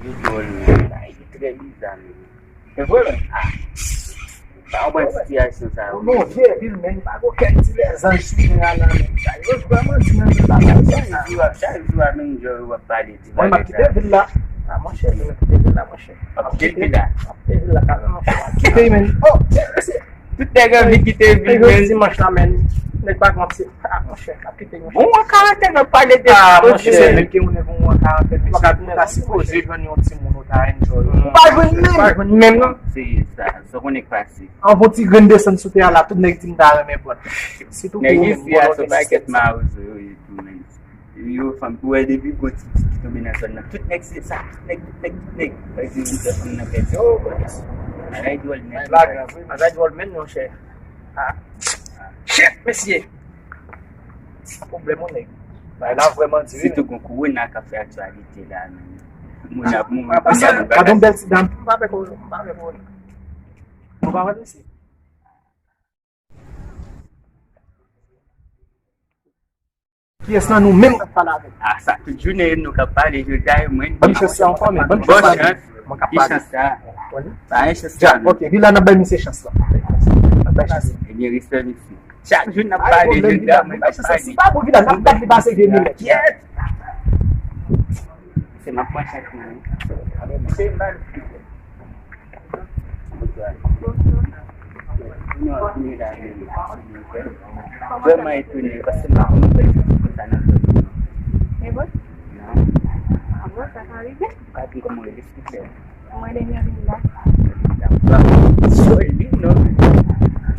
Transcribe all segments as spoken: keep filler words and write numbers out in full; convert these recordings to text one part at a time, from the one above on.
Yo dwòl, men. Bagay ki trè biza, men. Se vre, men. Ah. Pa konprann sitiyasyon sa yo. Bon, vye vil, men. Pa gen okenn ti lèzanj sou tè a la, men. Sa yo vrèman di, men, men, bagay sa. Chak jou, chak jou, a menm jan yo ap pale di bagay sa. Mwen, m ap kite vil la. Ah, monchè, m ap kite vil la, monchè. M ap kite vil la. M ap kite vil la, kanmenm, monchè. M ap kite, men. Oh, mesye. Tout nèg anvi kite vil, men. Dimanch la, men. Nèg pa konn se. Ah, monchè, m ap kite, monchè. Bon, w an karantèn, w ap pale de. Ah, monchè, men ke yon nèg ou an karantèn, mesye, ou ta sipoze jwenn yon timoun ou ta enjoy. Ou pa jwenn menm. Ou pa jwenn menm, non. Se sa, sa w konnen k pase. Anvan ti grenn desann sou tè a la, tout nèg di m ta renmen pran. Sitou pou ou menm, isi a, se yon pakèt mawozo yo ye tou, men. Yo, fanm, ou wè depi gwo ti, ti ki tonbe nan zòn nan. Tout nèg se sa, tout nèg, tout nèg, tout nèg. Sa di m se fanm nan pèdi. Oh, bagay dwòl nèt. Bagay dwòl, men, monchè. Ah. Shit, mesye. Pwoblèm, mon nèg. Bagay la vrèman di, wi. Sitou gon kowona k ap fè aktyalite la, men. Moun ap mouri pou sa, nou pa. Gade yon bèl ti dam. M pa pè kowona, m pa pè kowona. Nou pa wè, mesye. Kiyès nan nou menm k ap pale avè l? Ah, sa, tout jounen, nou k ap pale, jodi a, e mwen. Ban m chans sa ankò, men ban m chans sa. Bon chans. Ki chans sa? Pa gen chans sa, non. Ok, vin la, n ap bay misye chans la. N ap bay chans. Ebyen, respè, mesye. Chak jou n ap pale, jodi a, mwen k ap pale. Si pa bon, vin la, n ap bat li pase vye milèt. Kiyès? Se m ap pran chans mwen, wi. Vrèman etone, paske m pa konn fè konsa nan zòn nan. E bon? Non. Ah bon, sa ka rive? Ou ka di kòman w rele, silvouplè? Mwen, Daniel Linda. Daniel Linda. Joli non.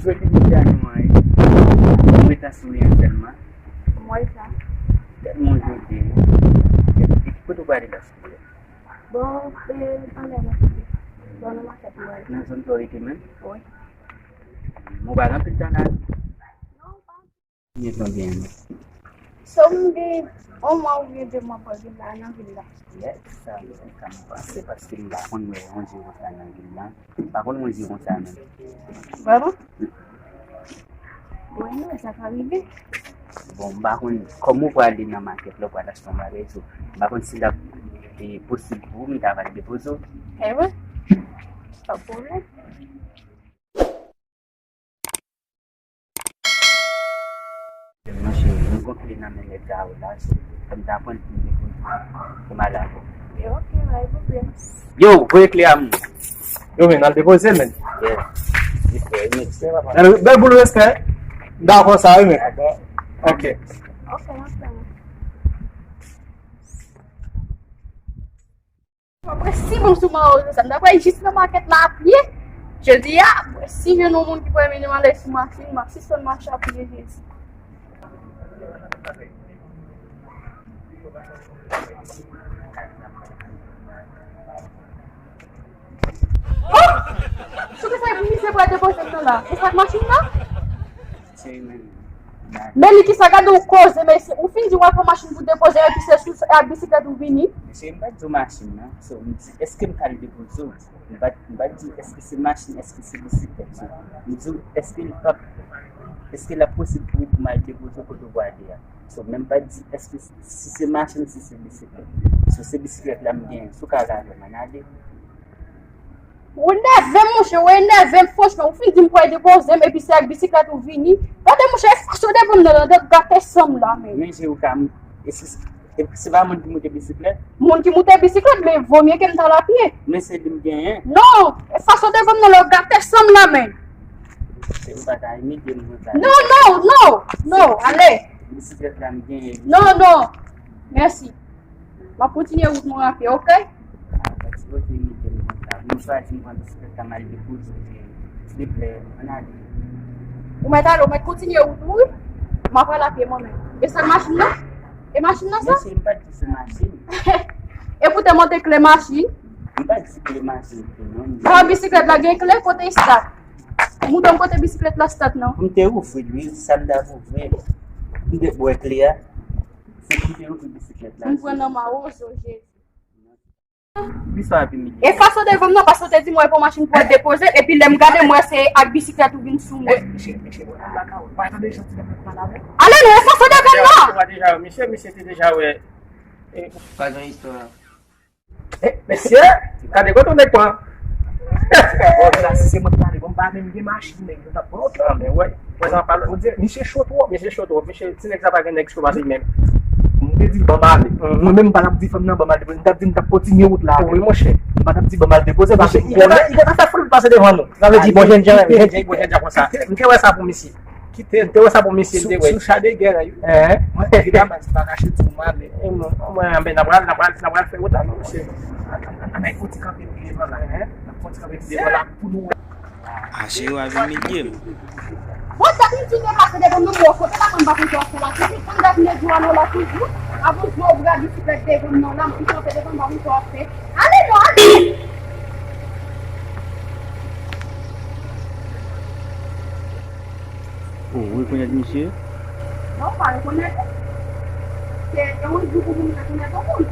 Joli Linda non, wi. Mwen ta souri sèlman. Mwen sa. Tèlman joli. E kote w prale la, silvouplè? Bon, e, anlè nan site. Bon, nan makèt mwen. Nan zòn sa w rete menm? Wi. Bon, w pa gen anpil tan la? Non, pa. Konbyen tan w gen la? So, m gen yon mwa oubyen de mwa pou vin la, nan vil la. Yes, sa, sa m panse, paske m pa konn wè yon je konsa nan vil la. M pa konn yon je konsa menm. Vrèman? Wi, non, sa ka rive. Bon, m pa konn kòman w prale nan makèt la, w pral achte yon bagay, so, m pa konn si l ap, e, posib pou ou, m ta pral depoze w. E wi. Pa pwoblèm. Monchè, nou gon kle nan men nèg sa yo la, so, fò m ta pran l pou m depoze l, pou m al avè w. E ok, pa gen pwoblèm. Yo, voye kle a moun. Yo, men, al depoze l, men. Yeah. Respè, wi, men. Bèl boul, respè. M dakò sa, wi, men. Ok. Ok, n ap tann. Mwen si bon sou mawozo sa, m ta pral jis nan makèt la a pye. Jodi a, mwen si jwenn yon moun ki pral mennen m ale sou machin, m ap sispann mache a pye Jezi. Oh! Sou ki sa pou misye pral depoze m nan la? E sa k machin nan? Se li menm. Men li ki sa gade yon koze, mesye. Ou fin di w al pran machin pou depoze, epi se sou, e ak bisiklèt ou vini. Mesye, m pa t di w machin nan. So, m di, èske m ka al depoze w? M pa t, m pa t di, èske se machin, èske se bisiklèt? So, m di w, èske l p ap, èske l ap posib pou, pou m al depoze w kote w prale a? So, men m pa t di, èske si se machin, si se bisiklèt. So, se bisiklèt la m genyen. Si w ka al avè m, ann ale. Ou nève m, monchè, ou enève m, franchman. Ou fin di m pou al depoze m, epi se ak bisiklèt ou vini. Gade, monchè, e fason w devan m nan, nan gate san m la, men. Men je ou ka, e si, e se pa moun ki moute bisiklèt? Moun ki moute bisiklèt, men vomye ke m t al a pye. Men se li m genyen. Non, e fason w devan m nan, lè w gate san m la, men. Se ou pa ta imite m konsa. Non, non, non, non, ale. Bisiklèt la m genyen. Non, non, mèsi. M ap kontinye wout mwen a pye, ok? Ah, pa sipoze imite m konsa. Mwen chwazi m pran bisiklèt la m al depoze w, silvouplè, ann ale. Ou mèt ale, ou mèt kontinye wout ou, wi. M ap pral a pye mwen menm. E sa machin nan? E machin nan sa? Mesye, m pa t di se machin. E poutan m te kle machin. M pa t di kle machin tou, non. Sa bisiklèt la gen kle kote start? Ou montre m kote bisiklèt la start, non? M te ouvri l, wi, sa m t ap ouvri. M te bwè kle a. Se ki te ouvri bisiklèt la. M pran nan mawozo, Jezi. Li sa ap imilye. E fason w devan m nan, paske w te di m wè pou machin pou al depoze, epi lè m gade m wè se ak bisiklèt ou vin sou mwen. Mesye, mesye, mwen nan lakay ou. Pa tande jan ti nèg ap pale avè w. Ale non, e fason w devan m nan. Misye, misye te deja wè. Pa gen istwa. Eh, mesye, gade kote w nèg pran. Bon, la, si se mwen ki pale, bon, m pa menm gen machin, nèg, yo t ap pran oto nan men, wè. Wè sa m ap pale, misye cho twòp. Misye cho twòp, misye, ti nèg sa pa gen nèg cho pase li menm. M te di l ban m ale. Mwen menm, m pa t ap di fanm nan ban m ale depoze, m t ap di m t ap kontinye wout la avè l. Wi, monchè. M pa t ap di ban m ale depoze, paske li gentan, li gentan fè foul pase devan nou. Sa vle di, bon jènjan, jènjan, bon jènjan konsa. M te wè sa pou misye. Kite l. M te wè sa pou misye, m te wè. Sou cha de gè la, wi. Mwen, evidaman, se pa kache di w m ale. E mwen, mwen, anben, n a pral, n a pral, n a pral fè wout la, non, mesye. Ann al fè yon ti kanpe pi devan la, n a fè yon ti kanpe pi devan la pou nou wè. Ache yo avè medye m. Bon, sa vin di deplase devan nou, bon, kote la, mwen pa konn sa w ap fè la. Pitit, mwen gad medye w alò la toujou. Avan jwe w bra bisiklèt devan m nan la, m konn sa w fè devan m, pa konn sa w ap fè. Ale non, ale! Ou rekonèt misye? Non, m pa rekonèt li. Se, se yon jou pou moun rekonèt yon moun.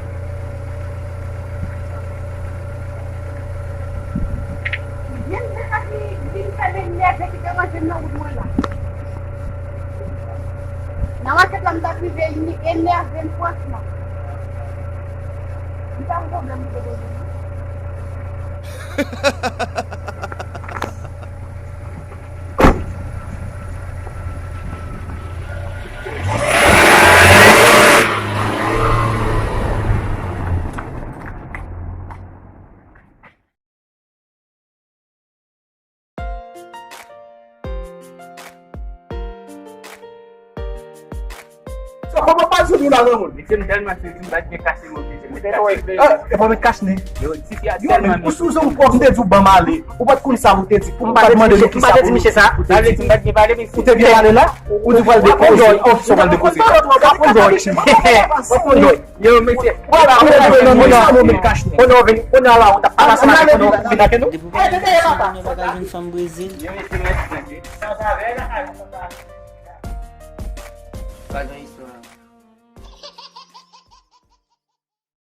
Byen, se sa ki vin fè m enève, ki deranje m nan wout mwen la. Nan makèt la, m t ap rive enève m franchman. M pa gen pwoblèm pou depoze non. So, kòman pa di w la, granmoun? Mesye, m tèlman sezi, m pa t gen kase mo, mesye. Mete kòrèk, mesye. Ah, e pa met kach, ne. Yo, tifi a tèlman mechan. Ou sou zon pwòp, m te di w ban m ale. Ou pa t konn sa pou w te di. Ou pa t mande li kisa pou w te di. M pa t di misye sa. Sa vle di m pa t gen pale, mesye. Ou te vle ale la? Ou di w pral depoze. Ou di w pral depoze. W ap pran dòy. W ap pran dòy. Yo, mesye. Ou pa t mande li kach, ne. Konnen w vin, konnen w la, ou t ap pase la, konnen w vin ak nou. Depi w pa gen fanm, ou pa ka jwenn fanm Brezil. Yo, mesye, mèsi, mesye. Sa va, sa va. Pa gen